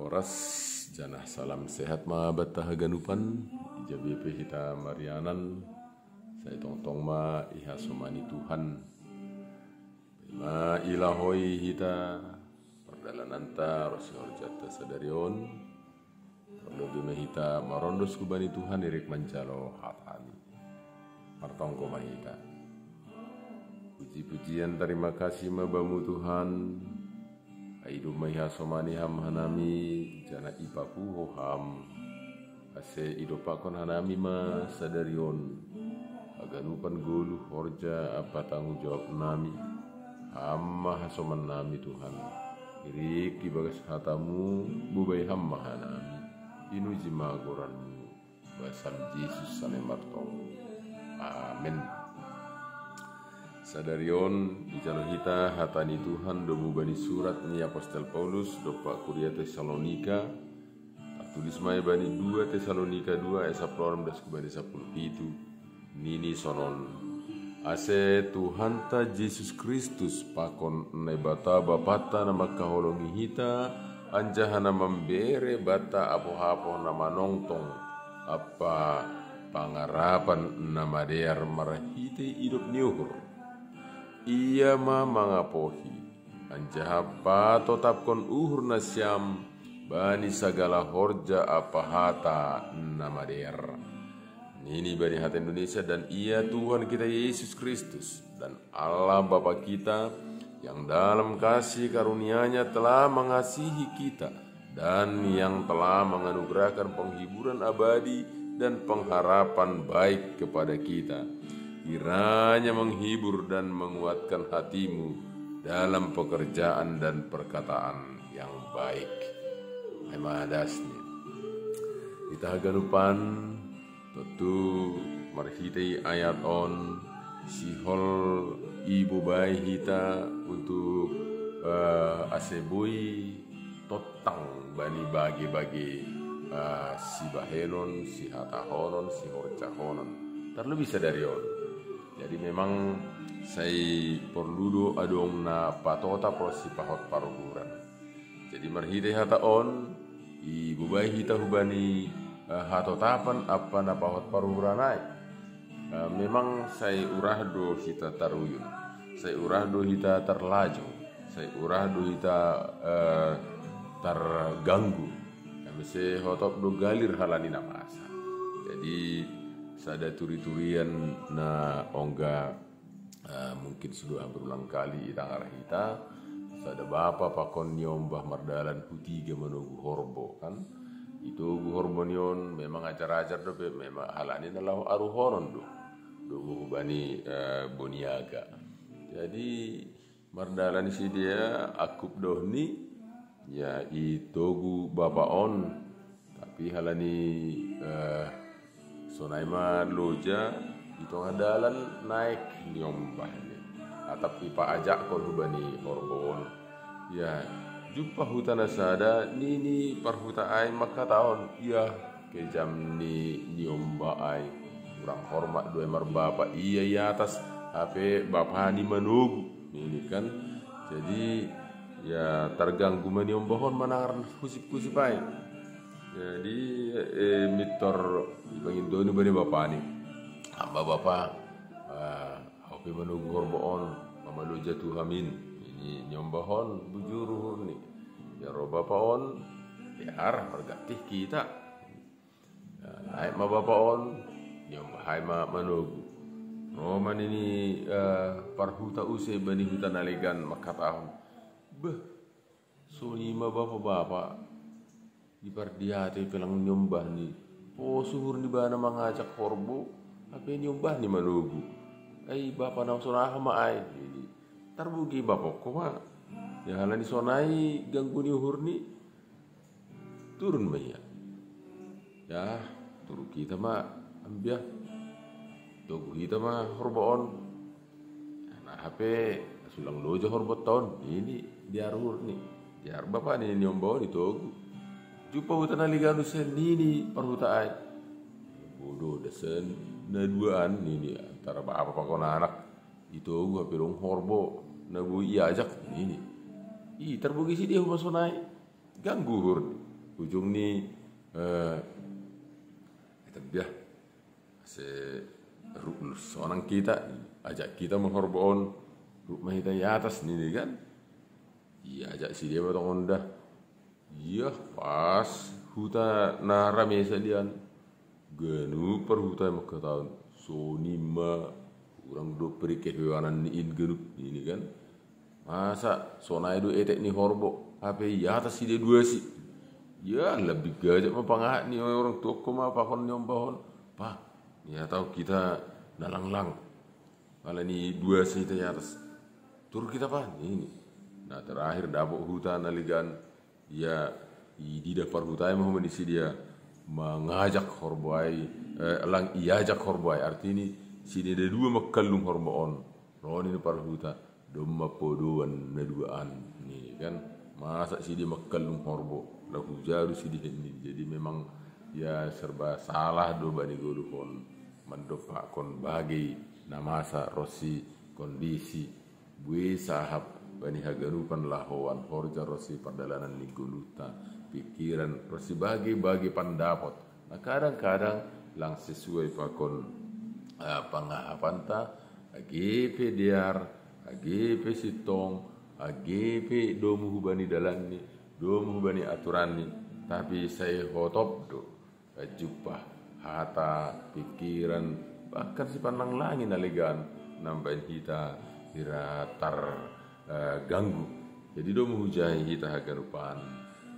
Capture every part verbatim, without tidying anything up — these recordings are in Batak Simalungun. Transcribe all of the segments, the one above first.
Horas, janah salam sehat ma banta haganupan. Ija pe hita marianan, sai tongtong ma ihasomani Tuhan. Paima ilahoi hita pardalananta ronsi horjanta sadari on, parlobei ma hita marondos hubani Tuhan irik manjalo hataNi. Martonggo ma hita. Puji-pujian, tarima kasih ma Bamu Tuhan, ai domma ihasomani Ham hanami, janah ipapuho Ham, ase idompakkon hanami ma sadari on haganupan goluh, horja ampa tanggung jawabnami. Ham ma hasomannami Tuhan. Irik ibagas hataMu, bobai Ham ma hanami. Pinuji ma goranMu. Basa Jesus saleleng martonggo. Amen. Sadari on ijalo hita hata ni Tuhan domu bani surat ni apostel Paulus dompak kuria Tesalonika. Tartulis ma i bani dua Tesalonika dua ayat sapuluh onom das hubani sapuluh pitu. Nini sonon: Ase Tuhanta Jesus Kristus pakon Naibata Bapanta na mangkaholongi hita, anjaha na mambere banta apoh-apoh na manongtong ampa pangarapan na madear marhitei idop ni uhur, Ia ma mangapohi, anjaha patotapkon uhur nasiam bani sagala horja ampa hata na madear. Nini bani hata Indonesia: Dan Ia Tuhan kita Yesus Kristus, dan Allah Bapa kita, yang dalam kasih karunia-Nya telah mengasihi kita dan yang telah menganugerahkan penghiburan abadi dan pengharapan baik kepada kita, kiranya menghibur dan menguatkan hatimu dalam pekerjaan dan perkataan yang baik. Ai ma dasni. Hita haganupan, tontu marhitei ayat on, sihol ibobai hita untuk, eh, ase boi tontang bani bage-bage, eh, sibahenon, sihatahonon, sihorjahonon. Tarlebih sadari on. Jadi memang sai porlu do adong na patotap ronsi pahot paruhuran. Jadi marhitei hata on, ibobai hita hubani, eh, hatotapan ampa na pahot paruhuran ai. Eh, memang sai urah do hita taruyun, sai urah do hita tarlajong, sai urah do hita, eh, targanggu. Ai muse hotop do galir halani na masa. Jadi sada turi-turian na ongga, eh, mungkin sudah berulang kali itangar hita, sada bapa pakon niombah mardalan hu tiga manogu horbo, kan. Itogu horbo ni on, memang ajar-ajar dope, memang halani na laho aruhonon do, domu hubani, eh, Boniaga. Jadi mardalan sidea angkup dohni, ya, itogu bapa on. Tapi halani, eh, sonai ma loja, di tongah dalan naek niombahni. Atap ipaajakkon hubani horbo on. Ya, jumpah huta na sada, nini parhuta ai mangkatahon: Ya, kejam ni niombah ai. Kurang hormat do ai marbapa ia i atas, hape bapani manogu, nini, kan. Jadi, ya, targanggu ma niombah on manangar husip-husip ai. Jadi, eh, mintor ipangindoni bani bapani: Ham ma bapa, ah, ahu pe manogu horbo on, mamaloja tu hamin. Nini niombah on, bujur uhurni. Ia ro bapa on, dear, margantih hita. Nah, naek ma bapa on, niombah ai ma manogu. Ro ma nini, eh, parhuta use bani huta na legan mangkatahon: Beh, sonai ma bapa-bapa, dipardiatei pe lang niombahni. Pos uhurni ibana mangajak horbo, hape niombahni manogu. Ai bapa na sonai aha ma ai, nini. Tarbogei bapa on ho ma. Ya, halani sonai ganggu ni uhurni, turun ma ia. Ya, turun hita ma, ambiah. Togu hita ma horbo on. Nah, hape sulang loja horbonta on, nini dear uhurni. Dear bapa, nini niombah on, itogu. Jumpah huta na legan use, nini parhuta ai. Bodo, dasa na duaan, nini, antara bapa pakon anak. Itogu hape dong horbo na boi iajak, nini. I, tarbogei sidea ho ma sonai. Ganggu uhurni. Ujungni, eh, ita biah, se ruk sonang kita, ajak kita ma horbo on, ruk ma hita i atas nini kan. Ia ajak si dia batong onda. Ia pas huta na rame salian. Ganup parhuta mangkataon, sonima, urang do peri kehewanan ni in ganup nini kan. Masa sonai do etek ni horbo, hape i atas si dia duasi. Ya lebih gajak ma pangahat ni orang tuakko ma pakon ni ombahon. Pa, ia tahu kita na langlang. Ala ni duasi hita i atas. Tur kita pa nini. Nah, terakhir dapot huta na legan. Ia i dida parhutai ma homa ni si dia mangajak horbo ai, eh, lang iajak horbo ai. Artini si dia dua mangkallung horbo on. Roni na parhuta, domma podoan na duaan ni kan. Masa si dia mangkallung horbo, lahu jaru si dia ni. Jadi memang ia serba salah do bani goluhon. Mandopakkon bage na masa ronsi kondisi bue sahap bani haganupan lahoan horja ronsi pardalanan ni goluhta, pikiran ronsi bage-bage pandapot. Nah, kadang-kadang lang sesuai pakon, eh, pangahapanta, age pe dear, age pe sintong, age pe domu hubani dalanni, domu hubani aturanni, tapi sai hotop do. Jumpah hata, pikiran, bahkan sipannanglangi na legan, nambaen hita hira tar, eh, ganggu. Jadi domu hujahi hita haganupan.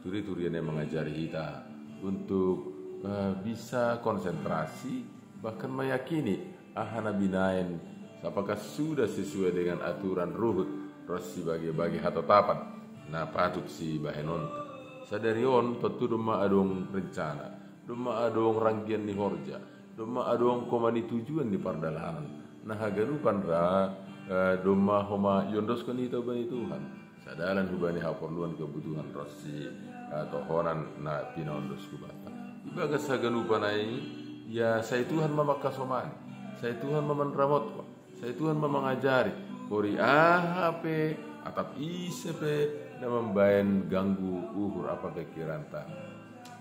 Turi-turian yang mengajari hita untuk, eh, bisa konsentrasi, bahkan meyakini aha na binaen, apakah sudah sesuai dengan aturan ruhut ronsi bage-bage hatotapan na patut sibahenonta. Sadari on tontu domma adong rencana, domma adong ranggian ni horja, domma adong koma ni tujuan ni pardalanan. Na haganupan ra, eh, domma homa iondoskon hita hubani Tuhan. Sadalan hubani haporluan kebutuhan ronsi, eh, tohonan na pinaondos hubanta. Ibagas haganupan ai, ia sai Tuhan ma mangkasomani, sai Tuhan ma manramotkon, sai Tuhan ma mangajari, pori aha pe, atap ise pe, na mambaen ganggu uhur ampa pingkiranta.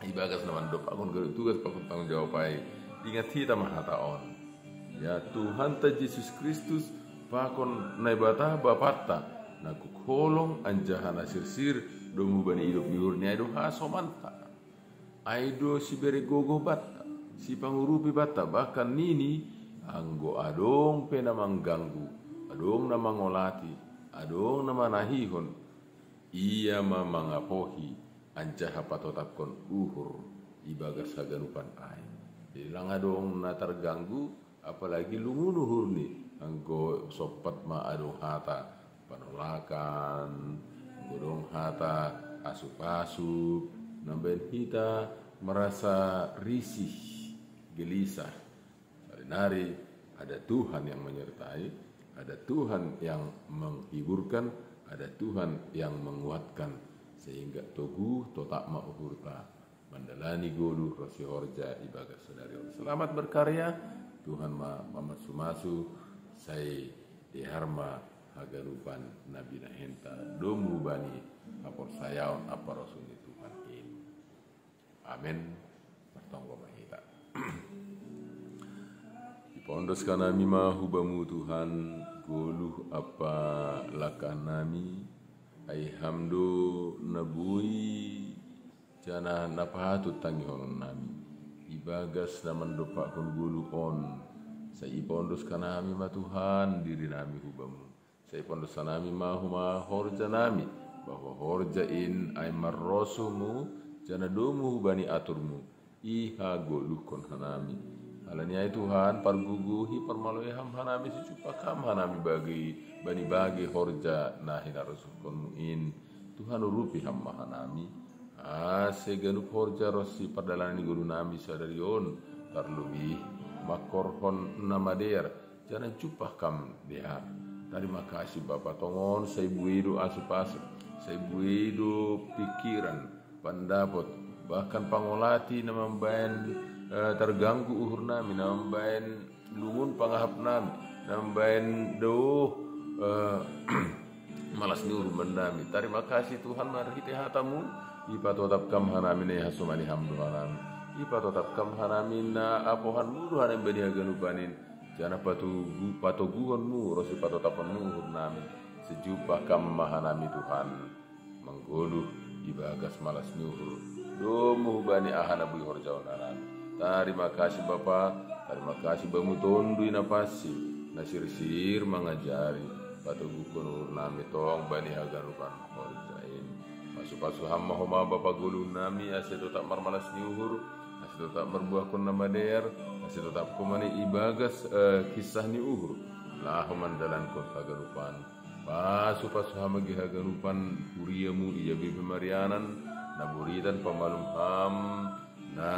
Ibagas na mandopakkon ganup tugas pakon tanggung jawab ai, ingat hita ma hata on. Ia Tuhanta Jesus Kristus pakon Naibata Bapanta, na gok holong anjaha na sirsir domu bani idop ni uhurni ai do hasomanta. Ai do sibere gogoh banta, sipangurupi banta, bahkan nini, anggo adong pe na mangganggu, adong na mangolati, adong na manahihon, ia ma mangapohi anjaha patotapkon uhur ibagas haganupan ai. Jadi lang adong na targanggu, apalagi lungun uhurni, anggo sompat ma adong hata panolakan, anggo adong hata asup-asup, nambaen hita merasa risih, gelisah. Sarinari ada Tuhan yang menyertai, ada Tuhan yang menghiburkan, ada Tuhan yang menguatkan, sehingga toguh totap ma uhurta mandalani goluh ronsi horja ibagas sadari on. Selamat berkarya, Tuhan ma mamasu-masu, sai dear ma haganupan na binahenta domu bani haporsayaon ampa rosul ni Tuhan in. Amen. Martonggo ma hita. Ipaondos hanami ma hu Bamu Tuhan, goluh ampa langkanami, ai Ham do na boi janah na patut tangihononnami. Ibagas na mandompakkon goluh on, sai ipaondos hanami ma Tuhan dirinami hu Bamu. Sai ipaondos hanami ma homa horjanami, bahwa horja in ai marrosuhMu, janah domu hubani aturMu, ihagoluhkon hanami. Halani ai Tuhan, pargogohi, parmaloi Ham hanami, sijumpah Ham hanami bage, bani bage horja na hinarrosuhkonMu in. Tuhan, urupi Ham ma hanami, ase ganup horja ronsi pardalanan ni goluhnami sadari on, tarlobih mangkorhon na madear, janah jumpah Ham dear. Tarima kasih Bapa, tongon sai buei do asup-asup, sai buei do pikiran, pandapot, bahkan pangolati na mambaen, eh, targanggu uhurnami, na mambaen lungun pangahapnami, na mambaen daoh, eh, malas ni uhur bannami. Tarima kasih Tuhan, marhite hatamu ipatotap kam hanami na ihasomani ham dohanami. Ipatotap kam hanami na apohanmu dohanami bani haganupanin. Janah patoguhonmu ronsi patotaponmu uhurnami. Sijumpah kam ma hanami Tuhan, manggoluh ibagas malas ni uhur domu hubani aha na boi horjahon hanami. Tarima kasih Bapa. Tarima kasih bamu Tonduy Napansing, na sirsir mangajari. Patoguhkon uhurnami tong bani haganupan horja in. Pasupasu ham ma homa Bapa goluhnami, ase totap marmalas ni uhur, ase totap marbuahkon na madear, ase totap homa ni ibagas eh, kisah ni uhur, laho mandalankon haganupan. Pasupasu ham age haganupan kuriamu ia bebe marianan, na boritan pamalum ham, na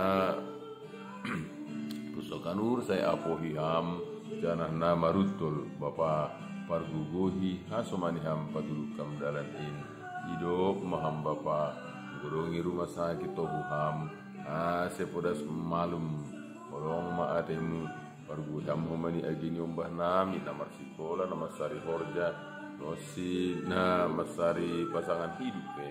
pusokan uhur sai apohi ham, janah na maruntol Bapa pargogohi hasomani ham patuduh kam dalan in. Idop ma ham Bapa, godongi rumah sakit tohu ham, ase podas malum. Holong ma atemu, pargogohi ham homa ni age ni ombah nami na marsikola, na mansari horja, ronsi na mansari pasangan hidup pe.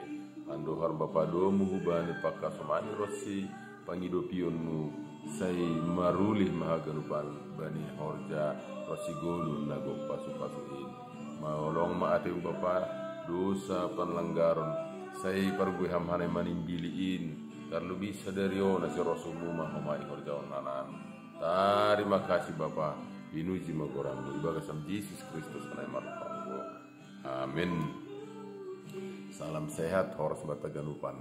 Andohar Bapa domu hubani pangkasomani ronsi pangidopionmu, sai marulih ma haganupan bani horja ronsi goluh na gok pasupasu in. Maholong ma atemu Bapa, dosa panlanggaron sai pargogohi ham hanami manimbili in, tarlobih sadari on ase rosuhmu ma homa ihorjahon hanami. Tarima kasih Bapa, pinuji ma goranmu, ibagas ham Jesus Kristus hanami martonggo. Amin. Salam sehat, horas banta haganupan.